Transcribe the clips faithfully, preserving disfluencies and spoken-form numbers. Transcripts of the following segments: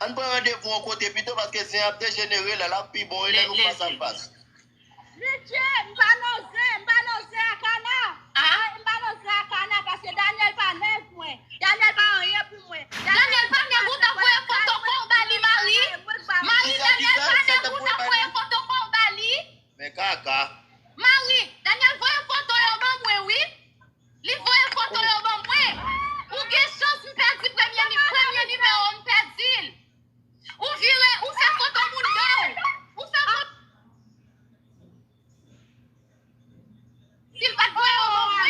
Ann pran randevou yon kote pito, paske zen ap dejenere la, l ap pi bon wi lè nou fas a fas. Miche, m pa nan zen, m pa nan zen ak Ana. M pa nan zen ak Ana, paske Daniel pa nèg mwen. Daniel pa anyen pou mwen. Daniel pa nèg ou t ap voye foto kò w ba li, Mari. Mari, Daniel pa nèg ou t ap voye foto kò w ba li. Men kaka. Mari, Daniel voye foto yo ban mwen, wi. Li voye foto yo ban mwen. Ou gen chans m pèdi premye ni, premye nimewo m pèdi l. Ou vire, ou fè foto moun dan w. Ou fè foto. Si l pa t voye yo ban mwen.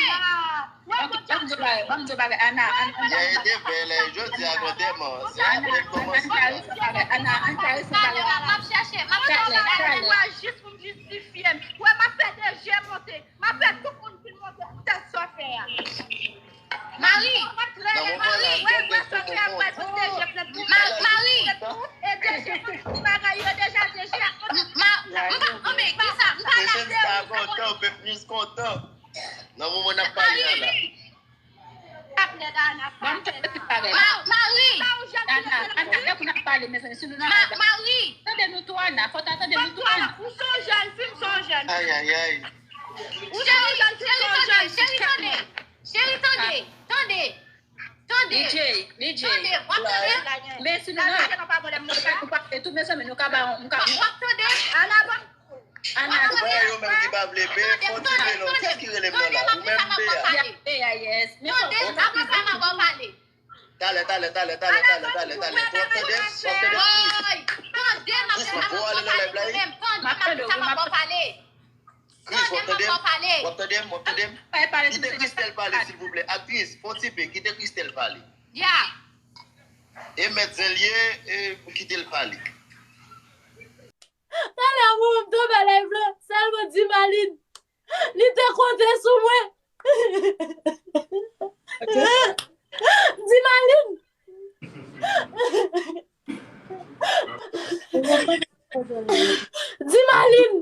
Ok, ban m di w bagay, ban m di w bagay, Ana, Ana, Ana. Lè e te bèl, lè jodi a gen dèman. Se apre l kòmanse. Ana, Ana, Ana, Ana, Ana, Ana. M ap chèche, m ap chèche. Talè, talè. Jis pou m jistifye m. Wè, m ap fè de je monte. M ap fè tout moun vin monte pou tèt sa w fè a. Mari, Nan moman la, Mari, gen de foto kont. Ma- Mari. Mesye, m ta kontan, w pep news kontan. Nan moman n ap pale a la. Ban m tande ti bagay. Ma- Mari, Ana, Ana, lè pou n ap pale, mezanmi, si nou nan Ma- Mari. Tande nou tou, Ana, fò ta tande nou tou, Ana. Ou son jèn fi, m son jèn. Ay, ay, ay. Cheri, cheri, tande, cheri, tande. Cheri, tande, tande. Tande. DJ, DJ. Tande, w ap tande. Men si nou nan nou pa pale tou, mezanmi, nou ka ba, nou ka. W ap tande. Ana, Ou pa yo menm ki pa vle be, fò ti be non. Kiyès ki rele m nan la? Ou menm be a? Be a, yes. Men fò Tande, apre sa, m ap ba w pale. Talè, talè, talè, talè, talè, talè, talè. W ap tande? W ap tande? Woy! Tande, m ap fè sa m ap ba w pale pou mwen. Tande, m ap fè sa m ap ba w pale. Chris, w ap tande m? Pale. W ap tande m? W ap tande m? Kite Christelle pale, silvouplè. Aktris, fò ti pe, kite Christelle pale. Ya. E mèt zen l ye, e kite l pale. Talè pou m tonbe live lan, sèlman di Maline, li te konte sou mwen. Di Malin. Di Malin.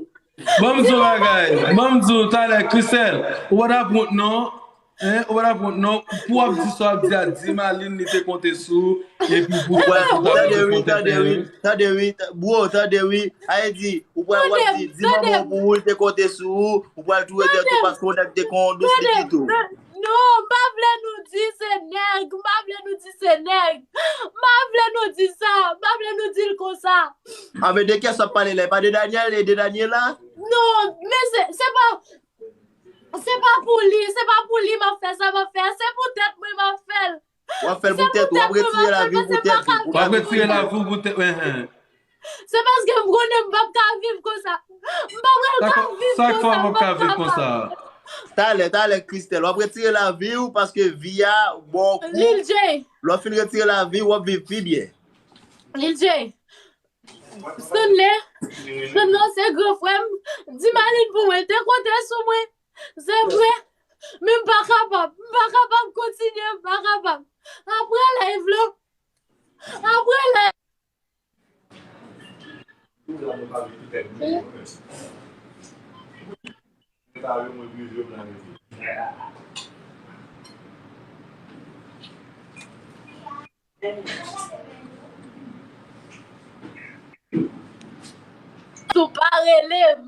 Ban m di w bagay. Ban m di w talè, Christelle, ou pa t ap wont non. Hein, ou pa t ap wont non. Pou w ap di sa w ap di a, di Malin li te konte sou ou, epi pou w fè sa w ap di pou tèt mwen. Tande wi, tande wi, bro, tande wi. Ayiti, ou pral w ap di, di manman w pou ou, li te konte sou ou, ou pral touye tèt ou paske w nèg te kon dous li kite w. Non, m pa vle nou di se nèg, m pa vle nou di se nèg. M pa vle nou di sa, m pa vle nou di l konsa. Anben, de kiyès w ap pale la? E pa de Daniel, e de Daniela? Non, men se, se pa, se pa pou li, se pa pou li m ap fè sa m ap fè a, se pou tèt mwen m ap fè l. W ap fè l pou tèt ou, w ap retire lavi w pou tèt ou. W ap retire lavi w pou tèt, enhen. Se paske m konnen m p ap ka viv konsa. M pa pral ka viv konsa, m p ap ka viv konsa. Talè, talè, Christelle, w ap retire lavi w paske vi a ba w kou. Lil J. Lè w fin retire lavi w, w ap viv pi byen. Lil J. Stanley, Stanley se gran frè m. Di Malin pou mwen, te konte sou mwen. Se vre. Men m pa kapab. M pa kapab kontinye, m pa kapab. Apre live lan. Apre live. Tou pa rele m.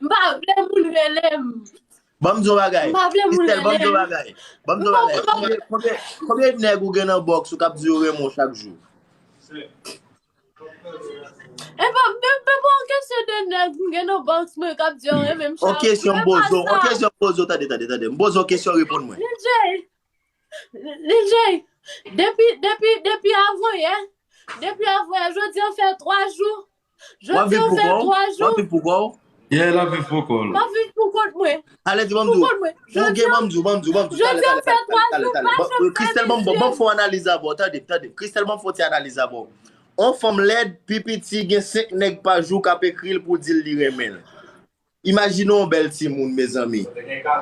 M pa vle moun rele m. Ban m di w bagay. M pa vle moun rele m. Christelle, ban m di w bagay. Ban m di w bagay. Konbyen, konbyen, konbyen nèg ou gen nan bòks ou k ap di yo renmen w chak jou? E pa, men, men pa yon kesyon de nèg m gen nan bòks mwen k ap di yo renmen m chak jou. On kesyon m poze w, on kesyon m poze w, tande, tande, tande. M poze w kesyon, reponn mwen. Lil J, Lil J, depi, depi, depi avanyè, depi avanyè, jodi an fè twa jou. Jodi an fè twa jou. W ap viv pou kò w? Yeah, l ap viv pou kò l. M ap viv pou kont mwen. Ale, di, ban m di w. Pou kont mwen. Ou gen, ban m di w, ban m di w, ban m di w. Jodi an fè twa jou, m pa janm fè vizye. Christelle, ban m, ban m fè yon analiz avè w. Tande, tande. Christelle, ban m fè yon ti analiz avè w. On fanm lèd, pi piti, gen senk nèg pa jou k ap ekri l pou di l li renmen l. Imajine yon bèl timoun, mezanmi.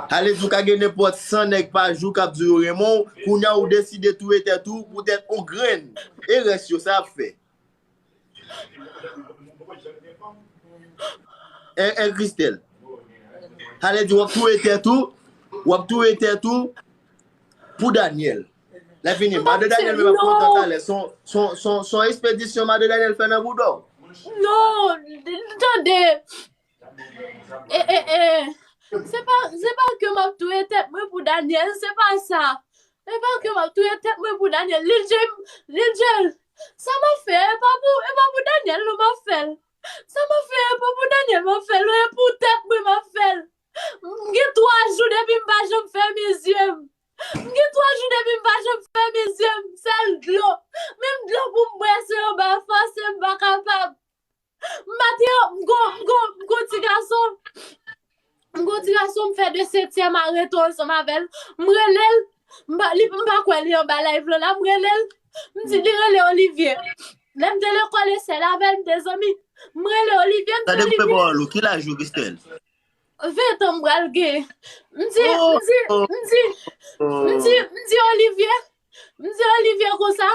Ale di w ka gen nenpòt san nèg pa jou k ap di yo renmen w, kounye a ou deside touye tèt ou poutèt on grenn. E rès yo, sa y ap fè? En, en, Christelle. Ale di w ap touye tèt ou, w ap touye tèt ou pou Daniel. Lè fini, madan Daniel menm ap kontan talè. Son, son, son, son ekspedisyon madan Daniel fè nan bouda w. Non, tande. E, e, e, se pa, se pa ke m ap touye tèt mwen pou Daniel, se pa sa. Se pa ke m ap touye tèt mwen pou Daniel. Lil J, Lil J, sa m ap fè, e pa pou, e pa pou Daniel non m ap fè l. Sa m ap fè, e pa pou Daniel m ap fè l, e pou tèt mwen m ap fè l. M gen twa jou depi m pa janm fèmen zye m. M gen twa jou depi m pa janm fèmen zye m, sèl dlo. Menm dlo pou m bwè, se anba fòse m pa kapab. M pa te, m gon, m gon, m gon ti gason. M gon ti gason, m fè de setyèm a reto ansanm avè l. M rele l, m pa, li, m pa kwè li anba live lan la, m rele l. M di li rele Olivier. Lè m te lekòl e sèl avè l, m te zanmi. M rele Olivier, m di Olivier. Tande koupe pawòl ou, ki laj ou, Christelle? Ven tan m pral gen. M di, m di, m di, m di, m di Olivier, m di Olivier konsa.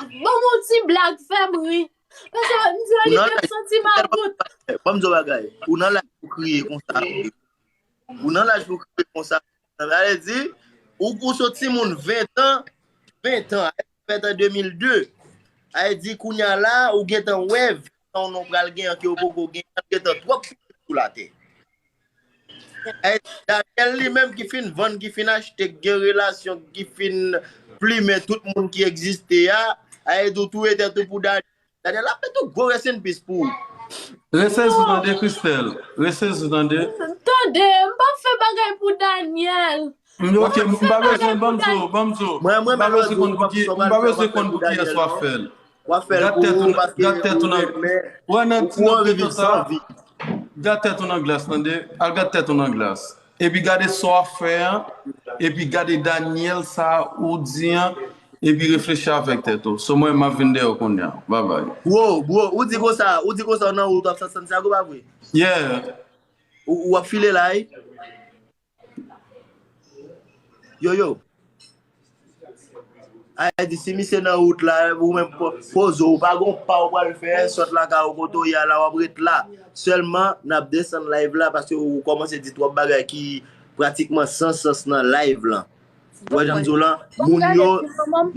Ban m yon ti blag, fè m ri. Paske m di Olivier m santi m about. Ban m di w bagay. Ou nan laj pou kriye konsa. Ou nan laj pou kriye konsa. Sa vle di, ou, ou se yon timoun ven tan, ven tan, fèt an de mil de. Sa vle di, kounye a la, ou gentan wè ven tan ou pral gen an ke ou poko gen an, gentan twòp sou latè. Daniel li menm ki fin vann, ki fin achte, ki gen relasyon, ki fin plimen tout moun ki egziste a, a tou touye tèt ou pou Daniel. Daniel ap met yon gwo rest in peace pou ou. Resezi tande, Christelle. Resezi tande. Tande, m pa fè bagay pou Daniel. M, ok, m pa bezwen, ban m di w, ban m di w. M pa bezwen konn pou ki, m pa bezwen konn pou kiyès w ap fè l. W ap fè l pou ou paske ou renmen. Wè nan ti nèg sa. Gad tèt ou nan glas, tande. Al gad tèt ou nan glas. Epi gade sa w ap fè an. Epi gade Daniel sa ou di an. Epi reflechi avèk tèt ou. So mwen, m ap vin dèyè w kounye a. Babay. Bro, bro, ou di konsa, ou di konsa nan wout w ap San Santiago, pa vre? Yeah. Ou, ou ap file la, wi? Yo, yo. Ayiti, si misye nan wout la, ou menm po-, poze w, ou pa gon pa ou pral fè, sot lakay ou kote w ye a la, w ap ret la. Sèlman, n ap desann live la, paske ou kòmanse di twòp bagay ki pratikman san sans nan live lan. Ou wè jan m di w lan, moun yo,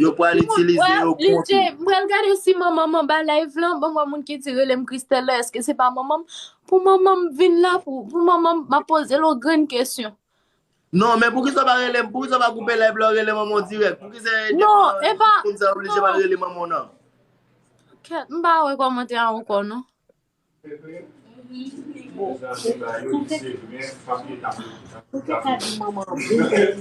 yo pral itilize yo kont ou. M pral gade si manman m anba live lan, ban m wè moun ki di rele m Christelle la, èske se pa manman m? Pou manman m vin la, pou, pou manman m, m ap poze l yon grenn kesyon. Non, men poukisa w pa rele m? Poukisa w pa koupe live la, w rele manman w dirèk? Poukisa e devan moun sa oblije pa rele manman w nan? Kèt, m pa wè kòmantè a ankò, non. Ou te ka di manman an bon bagay.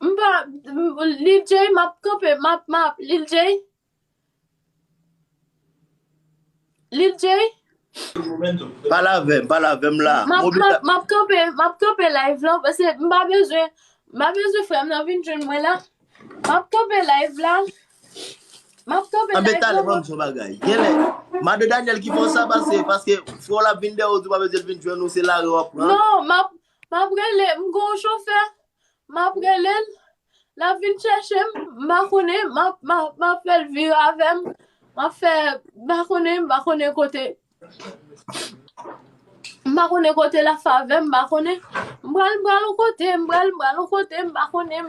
M pa, Lil J, m ap kanpe, m ap, m ap, Lil J. Lil J. Pale avè m, pale avè m la. M ap, m ap, m ap kanpe, m ap kanpe live lan, paske m pa bezwen, m pa bezwen frè m nan vin jwenn mwen la. M ap kanpe live la. M ap kanpe live la. Anben, talè, ban m di w yon bagay. Genlè, madan Daniel ki fè w sa pase, paske frè w la vin dèyè w, di w pa bezwen l vin jwenn ou, se lari w ap pran. Non, m ap, m ap rele, m gon chofè. M ap rele l, l ap vin chèche m, m pa konnen, m ap, m ap, m ap fè l vire avè m, m ap fè, m pa konnen, m pa konnen kote, m pa konnen kote l ap fè avè m, m pa konnen. M pral, m pral yon kote, m pral, m pral yon kote, m pa konnen.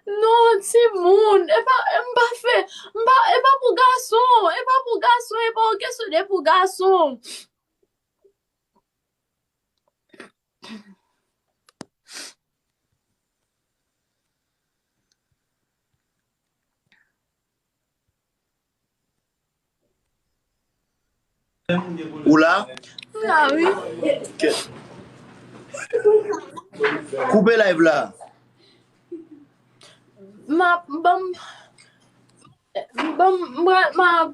Non, timoun, e pa, m pa fè, m pa, e pa pou gason, e pa pou gason, e pa yon kesyon de pou gason. Ou la? M la, wi. Koupe live la. M ap, ban m, ban m, m pral, m ap,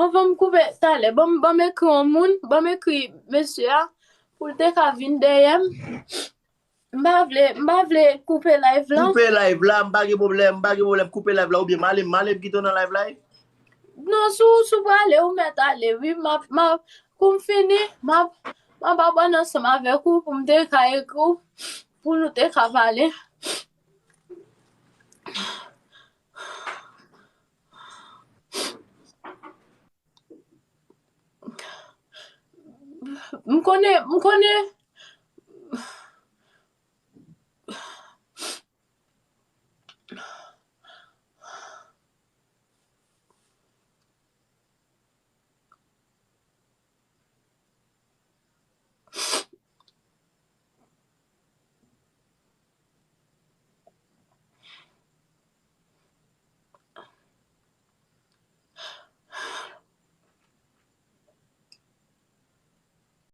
anvan m koupe talè, ban m, ban m ekri yon moun, ban m ekri mesye a, pou l te ka vin dèyè m. M pa vle, m pa vle koupe live lan. Koupe live la, m pa gen pwoblèm, m pa gen pwoblèm, koupe live la, oubyen m ale, m ale, m kite w nan live la, wi. Non, si w, si w prale, ou mèt ale, wi, m ap, m ap, kou m fini, m ap, m ap abòne ansanm avèk ou pou m te ka ekri w, pou nou te ka pale. M konnen, m konnen,